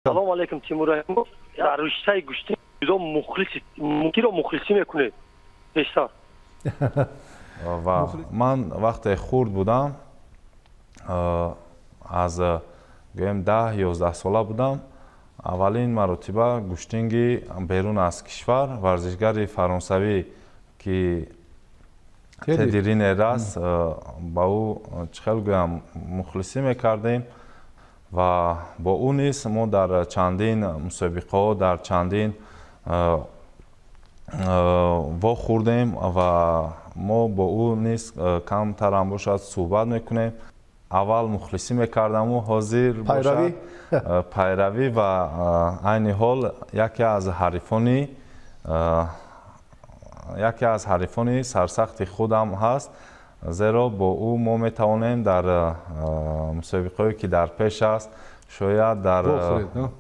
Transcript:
Салому алейкум, Тимур Раҳимов. Дар риштаи гӯштӣ мухлиси киро мухлисӣ мекунед бештар? Ва ман вақте хурд будам, аз гӯем 10-11 сола будам, аввалин маротиба гӯштинги берун аз кишвар, варзишгари фаронсавӣ, ки Теди Ринер аст, ба ӯ, чӣ хел гӯям, мухлисӣ мекардем ва бо ӯ низ мо дар чандин мусобиқаҳо, дар чандин вохӯрдем ва мо бо ӯ низ камтарам бошад суҳбат мекунем. Аввал мухлисӣ мекардаму ҳозир пайравӣ ва айни ҳол яке аз ҳарифони сарсахти худам ҳаст, зеро бо ӯ мо метавонем дар мусобиқаҳое, ки дар пеш аст, шояд дар